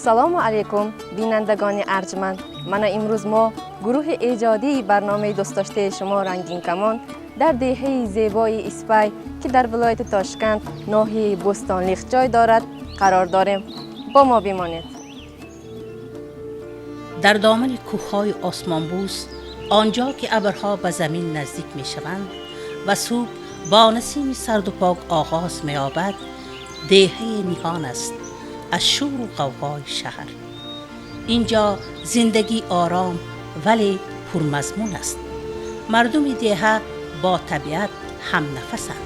Ассалому алайкум, бинандагони арҷманд. Мана имрӯз мо гурӯҳи эҷодии барномаи дӯстдоштаи шумо Рангинкамон дар деҳаи зебои Испай, ки дар вилояти Тошканд, ноҳияи Бӯстонлиқ ҷой дорад, қарор дорем. Бо мо бимонед. Дар домани кӯҳҳои осмонбӯс, он ҷо ки абрҳо ба замин наздик мешаванд ва субҳ бо насими сарду пок оғоз меёбад, деҳаи ниҳон аст аз шӯру ғавғои шаҳр. Инҷо зиндагӣ ором, вале пурмазмун аст. Мардуми деҳа бо табиат ҳамнафасанд.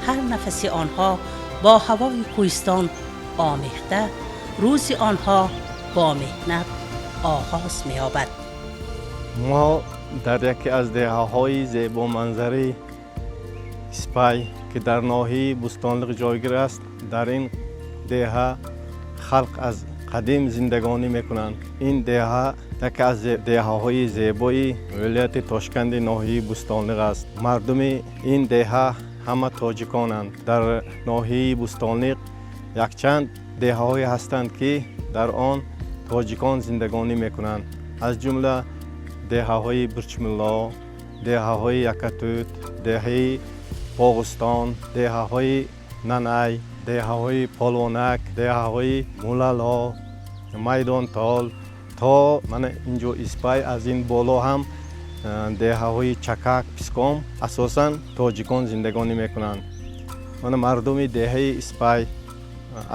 Ҳар нафаси онҳо бо ҳавои кӯҳистон омехта, рӯзи онҳо бо меҳнат оғоз меёбад. Мо дар яке аз деҳаҳои зебоманзари Испай, ки дар ноҳияи Бӯстонлиқ ҷойгир аст, дар ин деҳа халқ аз қадим зиндагонӣ мекунанд. Ин деҳа яке аз деҳаҳои зебои вилояти Тошканди ноҳияи Бӯстонлиқ аст. Мардуми ин деҳа ҳама тоҷиконанд. Дар ноҳияи Бӯстонлиқ якчанд деҳаҳое ҳастанд, ки дар он тоҷикон зиндагонӣ мекунанд, аз ҷумла деҳаҳои Бурчмулло, деҳаҳои Якатут, деҳаи Боғустон, деҳаҳои Нанай, деҳаҳои Полвонак, деҳаҳои Мулало, Майдонтол то мана инҷо Испай. Аз ин боло ҳам деҳаҳои Чакак, Писком, асосан тоҷикон зиндагонӣ мекунанд. Мана мардуми деҳаи Испай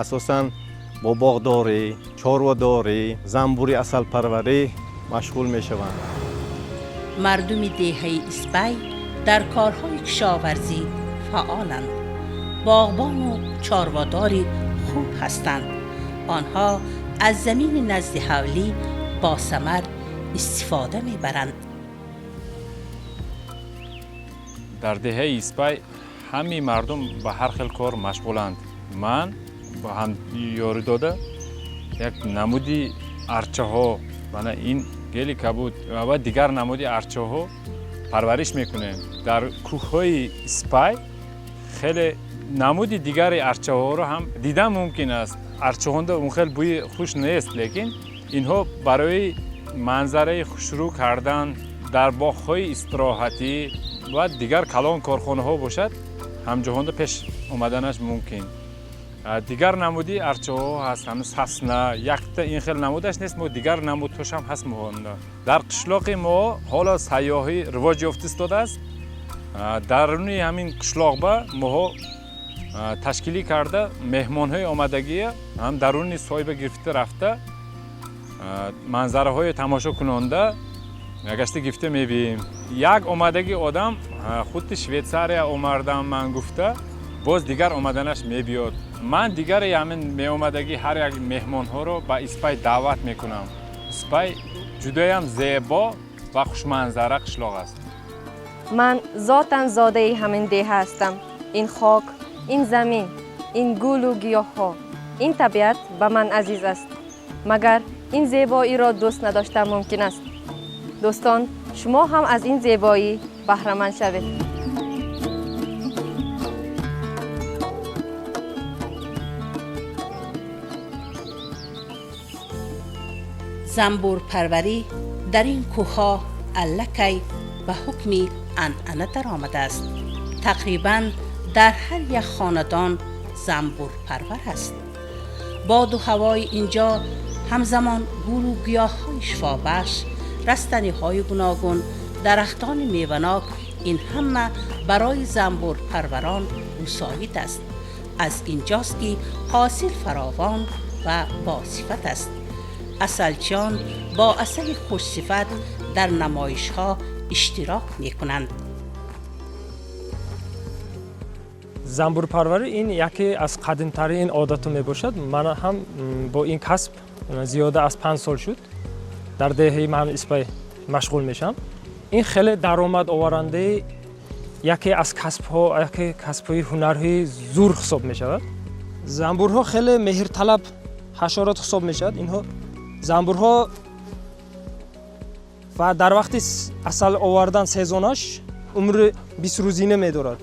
асосан бо боғдорӣ, чорводорӣ, занбури асалпарварӣ машғул мешаванд. Мардуми деҳаи Испай дар корҳои кишоварзӣ фаъоланд, боғбону чорводори хуб ҳастанд. Онҳо аз замини назди ҳавлӣ бо самар истифода мебаранд. Дар деҳаи Испай ҳамаи мардум ба ҳар хел кор машғуланд. Ман бо ҳам ёрӣ дода як намуди арчаҳо, мана ин гели кабуд ва дигар намуди арчаҳо парвариш мекунем. Дар кӯҳҳои Испай хеле намуди дигари арчаҳоро ҳам дидан мумкин аст. Арчаҳонда он хел бӯи хуш нест, лекин инҳо барои манзараи хушрӯ кардан дар боғҳои истироҳатӣ ва дигар калон корхонаҳо бошад, ҳамҷоҳонда пеш омаданаш мумкин. Дигар намуди арчаҳо ҳаст, ҳамн сасна, якта ин хел намудаш нест, мо дигар намудҳошам ҳаст. Моҳонда дар қишлоқи мо ҳоло сайёҳӣ ривоҷ ёфта истодааст. Даруни ҳамин қишлоқба моҳо ташкилӣ карда меҳмонҳои омадагия ҳам даруни соҳиба гирифта рафта, манзараҳои тамошо кунонда гашта гирифта мебием. Як омадаги одам худди Швейтсария омардам ман гуфта, боз дигар омаданаш мебиёд. Ман дигаре ҳамин меомадагӣ ҳар як меҳмонҳоро ба Испай даъват мекунам. Испай ҷудоям зебо ва хушманзара қишлоқ аст. Ман зотан зодаи ҳамин деҳа ҳастам. Ин хок, ин замин, ин гулу гиёҳҳо, ин табиат ба ман азиз аст. Магар ин зебоиро дӯст надоштан мумкин аст? Дӯстон, шумо ҳам аз ин зебоӣ баҳраманд шавед. Занбурпарварӣ дар ин кӯҳҳо аллакай ба ҳукми анъана даромадааст. Тақрибан дар ҳар як хонадон занбурпарвар аст. Боду ҳавои инҷо, ҳамзамон гулу гиёҳҳои шифобахш, растаниҳои гуногун, дарахтони меванок, ин ҳама барои занбурпарварон мусоид аст. Аз инҷост, ки ҳосил фаровон ва босифат аст. Асалчиён бо асали хушсифат дар намоишҳо иштирок мекунанд. Занбурпарварӣ ин яке аз қадимтарин одатҳо мебошад. Ман ҳам бо ин касб зиёда аз 5 сол шуд, дар деҳаи ман Испай машғул мешавам. Ин хеле даромад оварандаи яке аз касбҳо, яке касбҳои ҳунарҳои зур ҳисоб мешавад. Занбурҳо хеле меҳрталаб ҳашарот ҳисоб мешавад. Инҳо занбурҳо ва дар вақти асал овардан сезонаш умри 20 рӯзина медорад.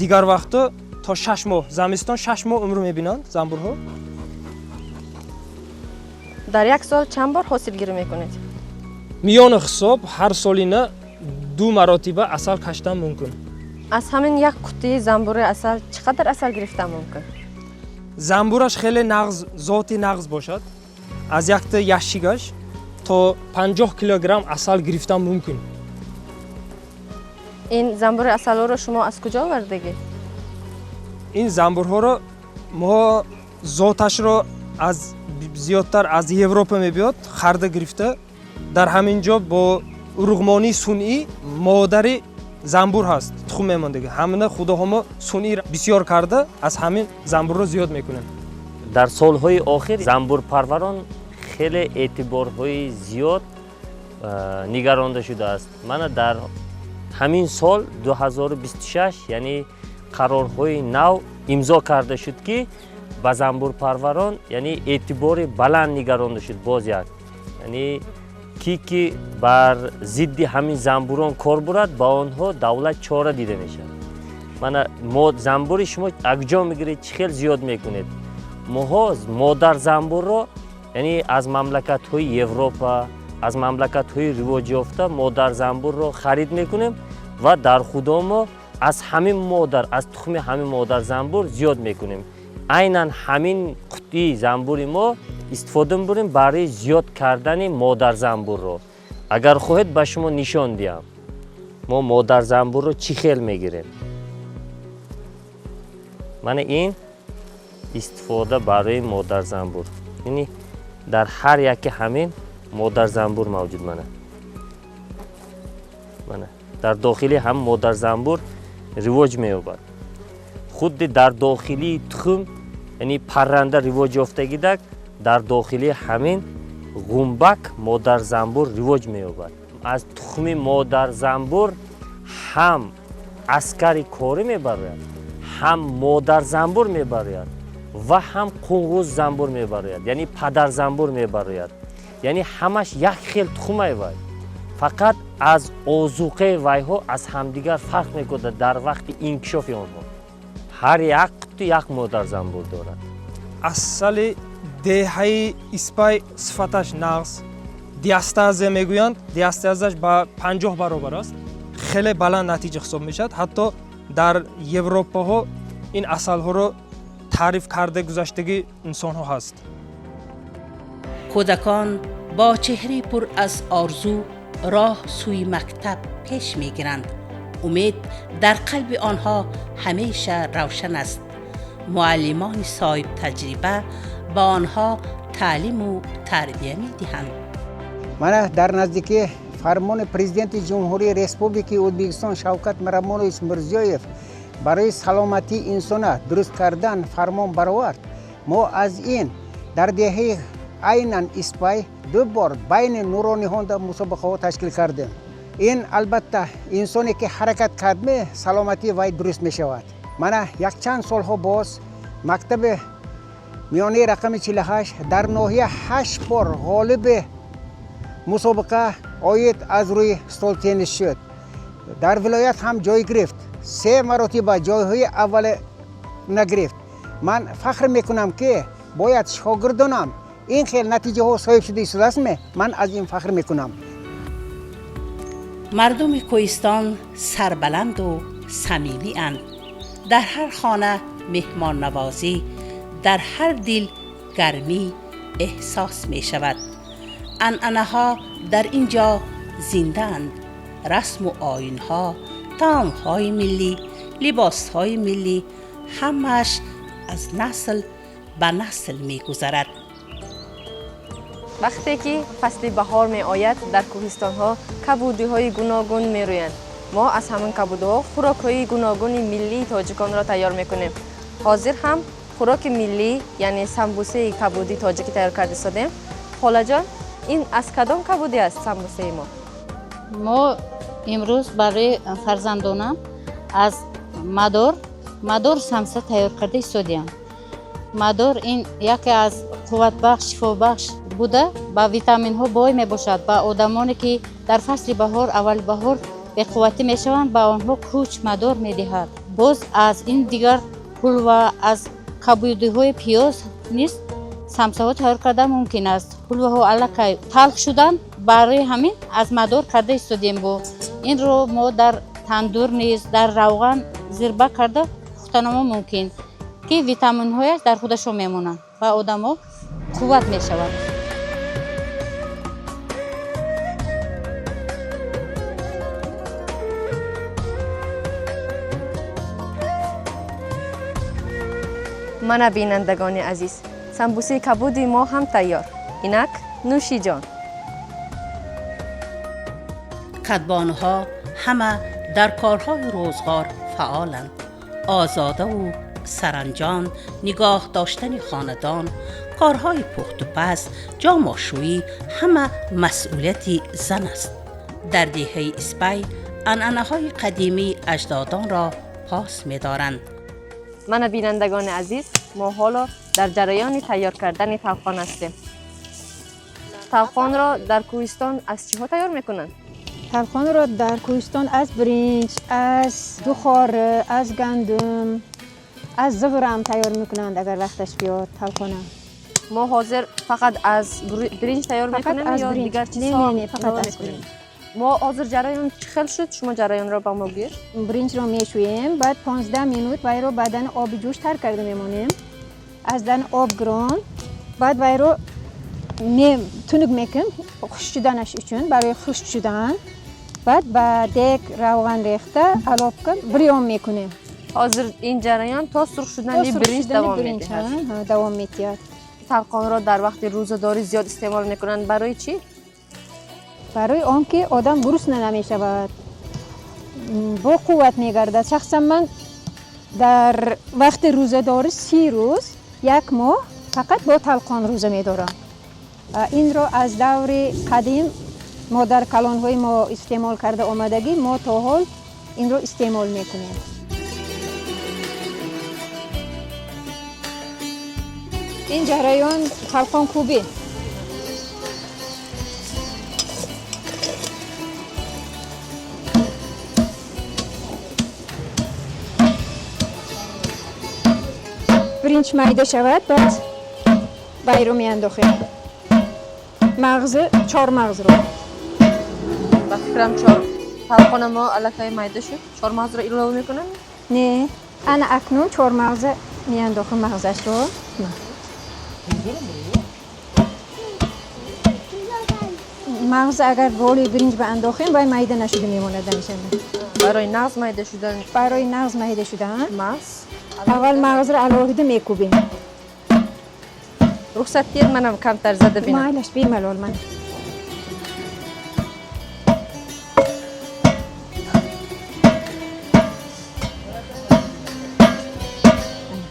Дигар вақтҳо то 6 моҳ, замистон 6 моҳ умр мебинанд занбурҳо. Дар як сол чанд бор ҳосилгирӣ мекунед? Миёни ҳисоб ҳар солина ду маротиба асал каштан мумкин. Аз ҳамин як қуттии замбури асал чӣ қадар асал гирифтан мумкин? Замбураш хеле нағз, зоти нағз бошад, аз якта ящик аш то 50 килограмм асал гирифтан мумкин. Ин замбури асалҳоро шумо аз куҷо овардагӣ? Ин замбурҳоро мо зоташро аз зиёдтар аз Европа мебиёд, харда гирифта, дар ҳамин ҷо бо уруғмонии сунъӣ модари замбур ҳаст, тухм мемондагӣ, ҳамина худоҳомо сунъӣ бисёр карда, аз ҳамин замбурро зиёд мекунем. Дар солҳои охир замбурпарварон хеле эътиборҳои зиёд нигаронда шудааст. Мана, дар ҳамин сол 2026, яъне қарорҳои нав имзо карда шуд, ки ба замбурпарварон, яъне, эътибори баланд нигаронда шуд. Боз як, яъне, ки бар зидди ҳамин замбурон кор бурад, ба онҳо давлат чора дида мешавад. Мана, мо замбури шумо акҷо мегиред, чӣ хел зиёд мекунед? Моҳо модар замбурро, яъне, аз мамлакатҳои Европа, аз мамлакатҳои ривоҷёфта модар замбурро харид мекунем ва дар худомо аз ҳамин модар, аз тухми ҳамин модар замбур зиёд мекунем. Айнан ҳамин қуттии замбури мо истифода мебурем барои зиёд кардани модар замбурро. Агар хоҳед, ба шумо нишон диҳам, мо модар замбурро чӣ хел мегирем. Мана, ин истифода барои модар замбур, яъне дар ҳар яке ҳамин модар замбур мавҷуд. Мана, дар дохили ҳам модар замбур ривоҷ меёбад, худди дар дохилии тухм, яъне парранда ривоҷ ёфтагидак, дар дохили ҳамин ғумбак модар замбур ривоҷ меёбад. Аз тухми модар замбур ҳам аскари корӣ мебарояд, ҳам модар замбур мебарояд ва ҳам қунгуз замбур мебарояд, яъне падар замбур мебарояд. Яъне ҳамаш як хел тухмай вай, фақат аз озуқаи вайҳо аз ҳамдигар фарқ мекунад. Дар вақти инкишофи онҳо ҳар як қутти як модар замбур дорад. Асали деҳаи Испай сифаташ нағз, диастаза мегӯянд, диастазаш ба 50 баробар аст, хеле баланд натиҷа ҳисоб мешавад. Ҳатто дар Европаҳо ин асалҳоро таъриф карда гузаштагӣ инсонҳо ҳаст. Кӯдакон бо чеҳраи пур аз орзу роҳ сӯи мактаб пеш мегиранд. Умед дар қалби онҳо ҳамеша равшан аст. Муаллимони соҳибтаҷриба ба онҳо таълиму тарбия медиҳанд. Мана, дар наздикӣ фармони Президенти Ҷумҳурии Республики Ӯзбекистон Шавкат Миромонович Мирзиёев барои саломатии инсона дуруст кардан фармон баровард. Мо аз ин дар деҳаи айнан Испай ду бор байни нурониҳонда мусобиқаҳо ташкил кардем. Ин албатта, инсоне ки ҳаракат кардме, саломатии вай дуруст мешавад. Мана, якчанд солҳо боз мактаби миёнаи рақами 48 дар ноҳия ҳашт бор ғолиби мусобиқа оид аз рӯи стол теннис шуд. Дар вилоят ҳам ҷой гирифт, се маротиба ҷойҳои аввале нагирифт. Ман фахр мекунам, ки бояд шогирдонам ин хел натиҷаҳо соҳиб шуда истодаастме. Ман аз ин фахр мекунам. Мардуми кӯҳистон сарбаланду самимианд. Дар ҳар хона меҳмоннавозӣ, дар ҳар дил гармӣ эҳсос мешавад. Анъанаҳо дар ин ҷо зиндаанд: расму оинҳо, таомҳои миллӣ, либосҳои миллӣ, ҳамааш аз насл ба насл мегузарад. Вақте ки фасли баҳор меояд, дар кӯҳистонҳо кабудиҳои гуногун мерӯянд. Мо аз ҳамин кабудиҳо хӯрокҳои гуногуни миллии тоҷиконро тайёр мекунем. Ҳозир ҳам хӯроки миллӣ, яъне самбусаи кабуди тоҷикӣ тайёр карда истодем. Холаҷон, ин аз кадом кабудӣ аст самбусаи мо? Мо имрӯз барои фарзандонам аз мадор самса тайёр карда истодиям. Мадор ин яке аз қувватбахш, шифобахш буда, ба витаминҳо бой мебошад. Ба одамоне, ки дар фасли баҳор, аввали баҳор беқувватӣ мешаванд, ба онҳо куч, мадор медиҳад. Боз аз ин дигар ҳулва, аз кабудиҳои пиёз низ. Самсаҳо тайёр кардан мумкин аст. Ҳулваҳо аллакай талх шуданд, барои ҳамин аз мадор карда истодем. Бо инро мо дар тандур низ дар равған зирба карда пухтанамо мумкин, ки витаминҳояш дар худашон мемонанд ва одамо қувват мешавад. Мана бинандагони азиз, самбусаи кабуди мо ҳам тайёр. Инак нӯши ҷон. Кадбонуҳо ҳама дар корҳои рӯзғор фаъоланд. Озодаву саранҷом нигоҳ доштани хонадон, корҳои пухтупаз, ҷомошӯӣ ҳама масъулияти зан аст. Дар деҳаи Испай анъанаҳои қадимии аҷдодонро пос медоранд. Мана бинандагони азиз, мо ҳоло дар ҷараёни тайёр кардани талхон ҳастем. Талхонро дар кӯҳистон аз чиҳо тайёр мекунанд? Талхонро дар кӯҳистон аз биринҷ, аз духора, аз гандум, аз зиғрам тайёр мекунанд, агар вақташ биёд талхона. Мо ҳозир фақат аз биринҷ тайёр мекунем ё дигар чизҳо? Не, не, фақат аз биринҷ. Мо ҳозир ҷараён чӣ хел шуд? Шумо ҷараёнро ба мо гӯед. Биринҷро мешӯем, баъд 15 минут вайро баъдан оби ҷӯш тар карда мемонем. Аз дан об гирон, баъд вайро тунук мекунем хушк шуданаш учун, барои хушк шудан. Баъд ба дег равған рехта алобка бирён мекунем. Ҳозир ин ҷараён то сурх шудани биринҷ давом медиҳад. Давом медиҳад. Талқонро дар вақти рӯзадорӣ зиёд истеъмол мекунанд. Барои чӣ? Барои он ки одам гурусна намешавад, бо қувват мегардад. Шахсан ман дар вақти рӯзадорӣ 30 рӯз, як моҳ фақат бо талқон рӯза медорам. Инро аз даври қадим модар калонҳои мо истеъмол карда омадагӣ, мо то ҳол инро истеъмол мекунем. Ин ҷараён талқонкӯбӣ. Биринҷ майда шавад, баъд байро меандохем. Мағзи чормағзро. Ба фикрам талқона мо аллакай майда шуд. Чормағзро илова мекунем? Не, ана акнун чормағза меандохем, мағзашро. Мағз агар болои биринҷ баандохем, вай майда нашуда мемонад ҳамеша. Барои нағз майда шудан? Барои нағз майда шудан мағз? Аввал мағзро алоҳида мекӯбем. Рухсат диҳед манам камтар зада бинам. Майлаш, бемалол ман.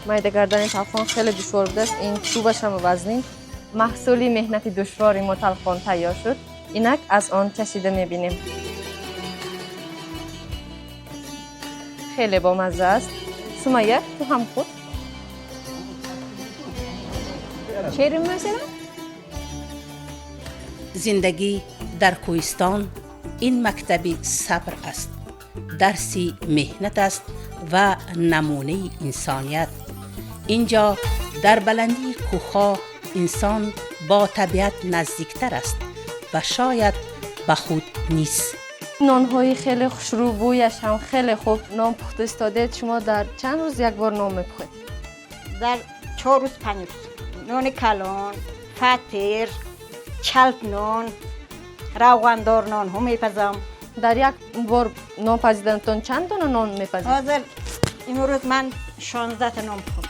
Майда кардани талхон хеле душвор будааст. Ин чӯбаш ҳам вазнин. Маҳсули меҳнати душвори мо талхон тайёр шуд. Инак аз он чашида мебинем. Хеле бомазза аст. Сумайя, ту ҳам хӯр. Шерин масалан? Зиндагӣ дар кӯҳистон ин мактаби сабр аст, дарси меҳнат аст ва намунаи инсоният. Инҷо дар баландии кӯҳҳо инсон бо табиат наздиктар аст ва шояд ба худ низ. Нонҳои хеле хушрӯ, бӯяш ҳам хеле хуб. Нон пухта истодед. Шумо дар чанд рӯз як бор нон мепухед? Дар 4 рӯз, 5 рӯз. Нони калон, фатир, чалпнон, равғандор нонҳо мепазам. Дар як бор нон пазиданатон чанд дона нон мепазед? Ҳозир имрӯз ман 16 та нон пухтам.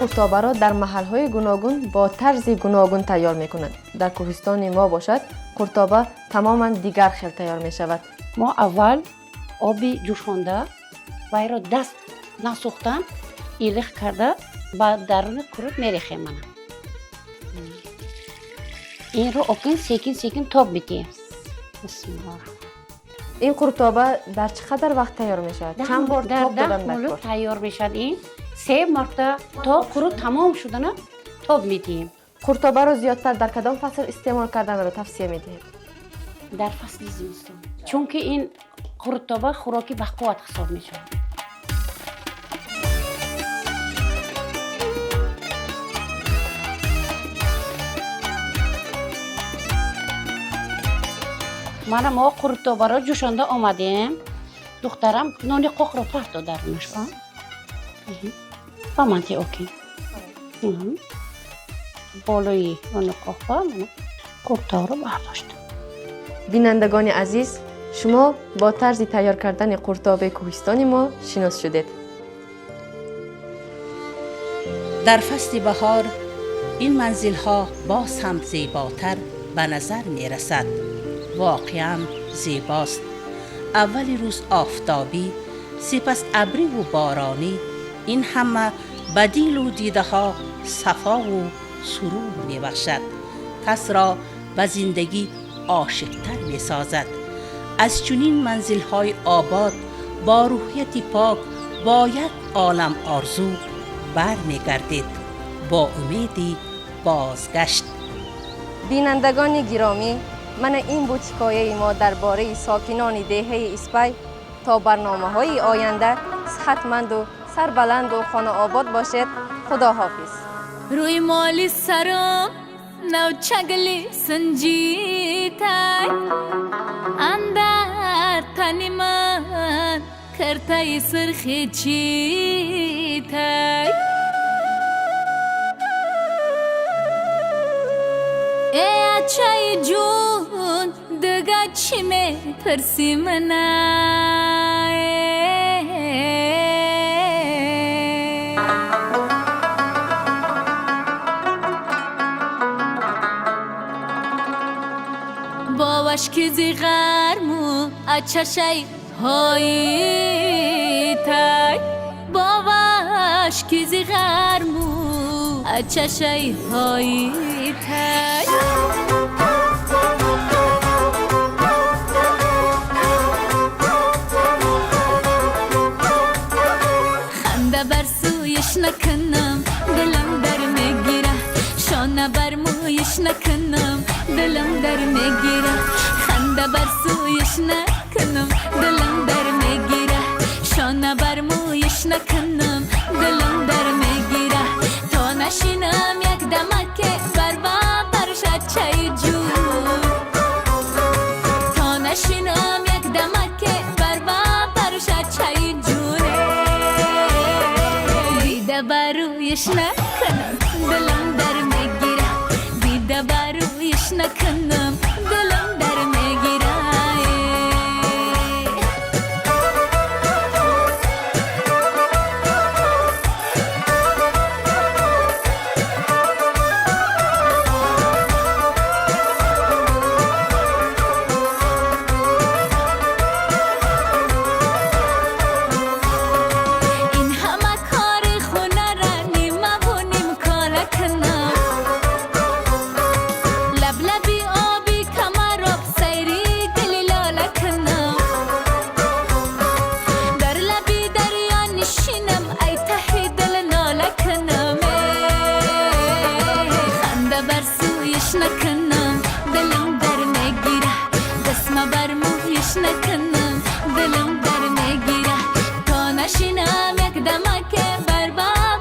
Қуртобаро дар маҳалҳои гуногун бо тарзи гуногун тайёр мекунанд. Дар кӯҳистони мо бошад, қуртоба тамоман дигар хел тайёр мешавад. Мо аввал оби ҷӯшонда вайро даст насӯхтан илиқ карда ба даруни қурут мерехем. Мана инро окин секин секин тоб медиҳем. Бисмиллоҳ. Ин қуртоба дар чӣ қадар вақт тайёр мешавад? Чанд бор дар тоб додан 10 минут даркор? тайёр мешавад. Ин 3 марта то қурут тамом шудана тоб медиҳем. Қуртобаро зиёдтар дар кадом фасл истеъмол карданро тавсия медиҳед? Дар фасли зимистон, чунки ин қурутоба хӯроки бақувват ҳисоб мешавад. Мана мо қурутобаро ҷӯшонда омадем. Духтарам нони қоқро парто дарунаш. Ба ман окин болои нони қоқба қуртобаро бардоштам. Бинандагони азиз, шумо бо тарзи тайёр кардани қуртобаи кӯҳистони мо шинос шудед. Дар фасли баҳор ин манзилҳо боз ҳам зеботар ба назар мерасад. Воқеан зебост. Аввали рӯз офтобӣ, сипас абриву боронӣ, ин ҳама ба дилу дидаҳо сафову сурур мебахшад, касро ба зиндагӣ ошиқтар месозад. Аз чунин манзилҳои обод бо рӯҳияти пок, бо як олам орзу бармегардед, бо умеди бозгашт. Бинандагони гиромӣ, мана ин буд ҳикояи мо дар бораи сокинони деҳаи Испай. То барномаҳои оянда сиҳатманду сарбаланду хонаобод бошед. Худо ҳофиз. Рӯи моли сарам навчагли синҷитай, андар тани ман киртаи сирхи читай. Э ачаи ҷун, дига чӣ мепурсӣ мана? Боваш ки зи ғарму ачашай ҳои тай, боваш ки зи ғарму ачашай ҳои тай. Ханда бар сӯяш накунам, дилам дар мегира, шона бар мӯяш накунам, дилам дар мегира. Ханда бар сӯяш накунам, дилам дар мегира, шона бар мӯяш накунам, дилам дар мегира. То нашинам як дамаке бар баршад чайи ҷун, то нашинам як дамаке бар баршад чайи ҷун. Дида бар рӯяш накунам, дилам дар мегира, дида бар рӯяш накунам, дилам дар мегира. Ин ҳама кори хонара нимаву нимкора кунам, лаблаби оби камароб сайри гули лола кунам, дар лаби дарё нишинам, ай таҳи дил нола кунам. Ханда бар сӯяш накунам, дилам дар мегира, дастма бар мӯяш накунам, дилам дар мегира. То нашинам як дамаке бар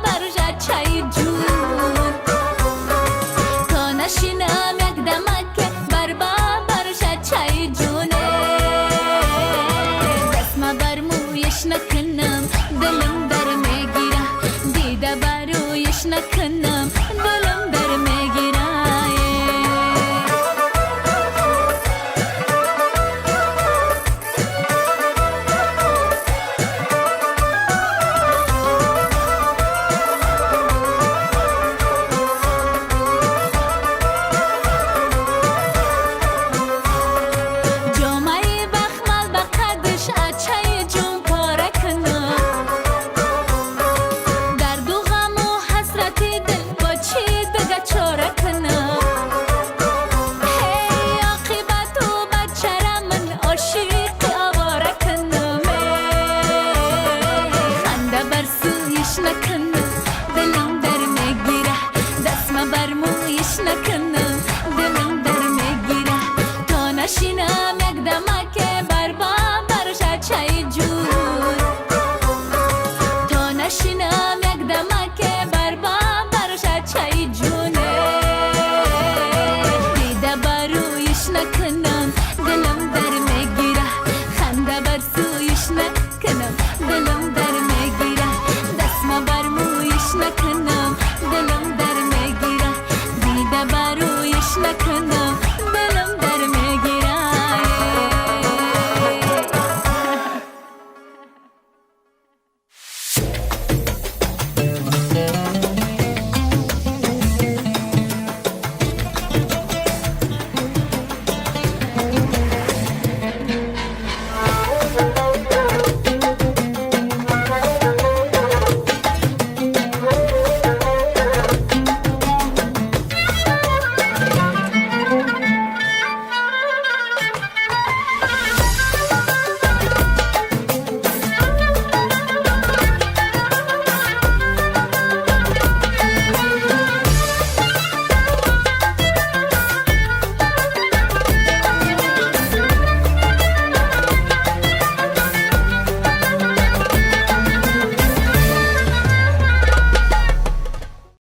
баржа чайи ҷун, Мӯйиш накунам.